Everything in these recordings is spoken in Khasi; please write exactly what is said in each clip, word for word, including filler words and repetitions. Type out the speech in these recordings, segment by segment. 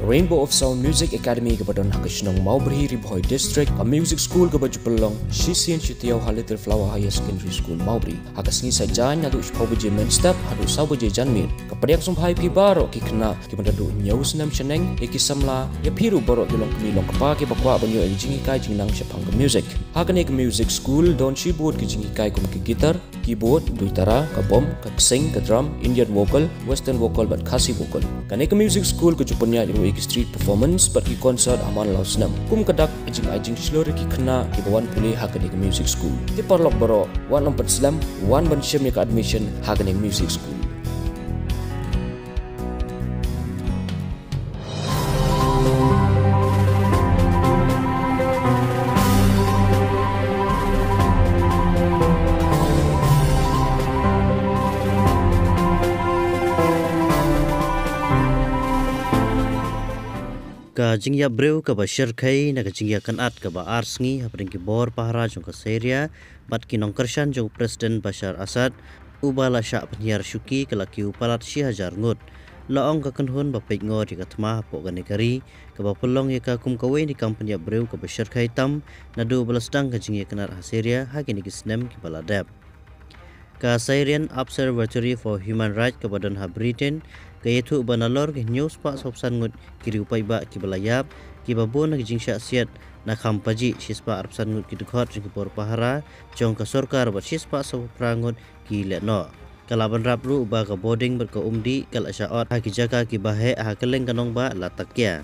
Rainbow of Sound Music Academy kaba don ha ka shnong Mawbri, Ri Bhoi District, ka music school kaba ju pynlong shisien shi taïew ha Little Flower Higher Secondary School, Mawbri. Ha ka sngi Saitjaiñ naduh shiphew baje mynstep haduh saw baje janmiet. Ka pdiang sngewbha ïa phi baroh ki khynnah kiba naduh hynñiew snem shaneng, ïa ki samla, ïa phi ruh baroh ki longkmie longkpa kiba kwah ban ïoh ïa ka jinghikai jingnang shaphang ka music. Ha kane ka music school don shibun ki jinghikai kum ka guitar, keyboard, duitara, ka bom, ka ksing, ka drum, Indian vocal, western vocal bad Khasi vocal. Kane ka music school ka ju pynïaid ruh ïa ki street performance bad ki concert ha man la u snem. Kum ka dak ka jingai jingshlur ïa ki khynnah kiba wan pule ha kane ka music school. Te paralok baroh, wat nym pynslem, wan ban shim ïa ka admission ha kane ka music school. Ka jingïap briew kaba shyrkhei na ka jingïakynad kaba ar sngi hapdeng ki bor pahara jong ka Syria bad ki nongkyrshan jong u President Bashar Assad, uba la shah pynhiar shuki, ka la kiew palat shi hajar ngut. La ong ka kynhun ba peit ngor ïa ka thma hapoh kane ka ri, kaba pynlong ïa ka kum kawei na ki kam pynïap briew kaba shyrkhei tam naduh ba la sdang ka jingïakynad ha Syria ha kine ki snem kiba la dep. Ka Syrian Observatory for Human Rights kaba don ha Britain ka ïathuh ba nalor ki hynñiew spah saw phew san ngut ki riew paidbah kiba la ïap, kiba bun na ki jingshah siat na kham pajih, shi spah arphew san ngut ki dkhot jong ki bor pahara jong ka sorkar bad shi spah saw phew phra ngut ki lehnoh. Ka la bynrap ruh ba ka bording bad ka umdih ka la shah ot ha ki jaka kiba heh ha kylleng ka nongbah Latakia.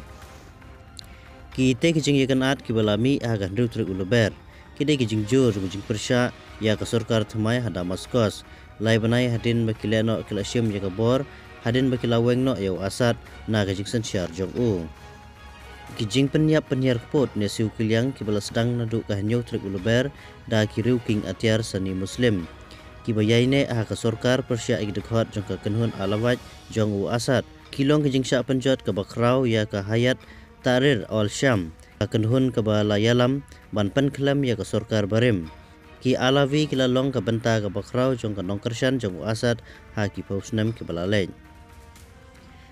Kitei ki jingïakynad kiba la mih ha ka hynriew tarik u Lber ki dei ki jingjur jong ka jingpyrshah ïa ka sorkar thymmai ha Damascus, lai bnai hadien ba ki lehnoh ki la shim ïa ka bor hadien ba ki la weng noh ïa u Assad na ka jingsynshar jong u. Ki jingpynïap pynhiar kput ne siew kylliang kiba la sdang naduh ka hynñiew tarik u Lber da ki riew kieng atiar Sunni Muslim, kiba ïaineh ha ka sorkar pyrshah ïa ki dkhot jong ka kynhun Alawite jong u Assad, ki long ka jingshah pynjot kaba khraw ïa ka Hayat Tahrir al-Sham, ka kynhun kaba la ïalam ban pynkhlem ïa ka sorkar barim. Ki Alawi ki la long ka bynta kaba khraw jong ka nongkyrshan jong u Assad ha ki phew snem kiba la leit.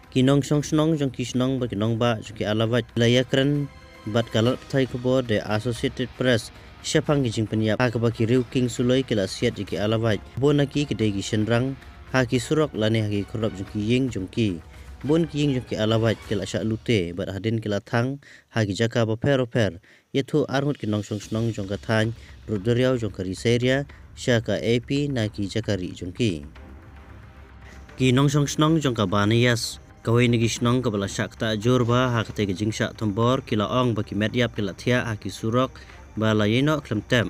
Ki nongshong shnong jong ki shnong bad ki nongbah jong ki Alawite ki la ïakren bad ka lad pathai khubor The Associated Press shaphang ki jingpynïap ha kaba ki riew kieng suloi ki la siat ïa ki Alawite. Bun na ki ki dei ki shynrang ha ki surok lane ha ki khyrdop jong ki ïing jong ki. Bun ki ïing jong ki Alawite ki la shah lute bad hadien ki la thang ha ki jaka bapher bapher. Ïathuh arngut ki nongshong shnong jong ka thaiñ Rud Duriaw jong ka ri Syria sha ka A P na ki jaka rieh jong ki. Ki nongshong shnong jong ka Baniyas, kawei na ki shnong kaba la shah ktah jur bha ha katei ka jingshah thombor, ki la ong ba ki met ïap ki la thiah ha ki surok ba la ïaineh khlem tep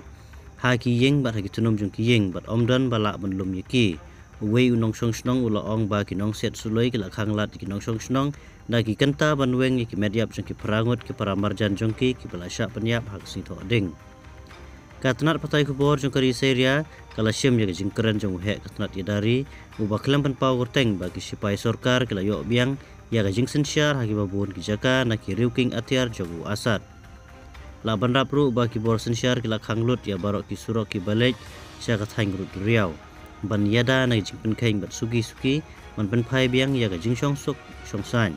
ha ki ïing bad ha ki tnum jong ki ïing bad ym don ba lah ban lum ïa ki. Uwei u nongshong shnong u la ong ba ki nongsiat suloi ki la khang lad ïa ki nongshong shnong da ki kynta ban weng ïa ki met ïap jong ki phra ngut ki para marjan jong ki kiba la shah pynïap ha ka sngi Thohdieng. Ka tnat pathai khubor jong ka ri Syria ka la shim ïa ka jingkren jong u heh ka tnat ïada ri, uba khlem pynpaw kyrteng, ba ki sipai sorkar ki la ïoh biang ïa ka jingsynshar ha kiba bun ki jaka na ki riew kieng atiar jong u Assad. La bynrap ruh ba ki bor synshar ki la khang lut ïa baroh ki surok kiba leit sha ka thaiñ Rud Duriaw ban ïada na ka jingpynkheiñ bad suki suki ban pynphai biang ïa ka jingshong suk shong saiñ.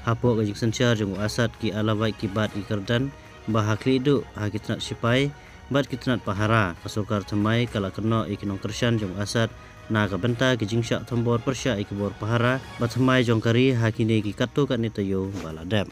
Hapoh ka jingsynshar jong u Assad, ki Alawite ki bat ki kyrdan ba ha khlieh duh ha ki tnat sipai bad ki tnat pahara, ka sorkar thymmai ka la kynnoh ïa ki nongkyrshan jong u Assad na ka bynta ki jingshah thombor pyrshah ïa ki bor pahara ba thymmai jong ka ri ha kine ki katto katne taïew ba la dep.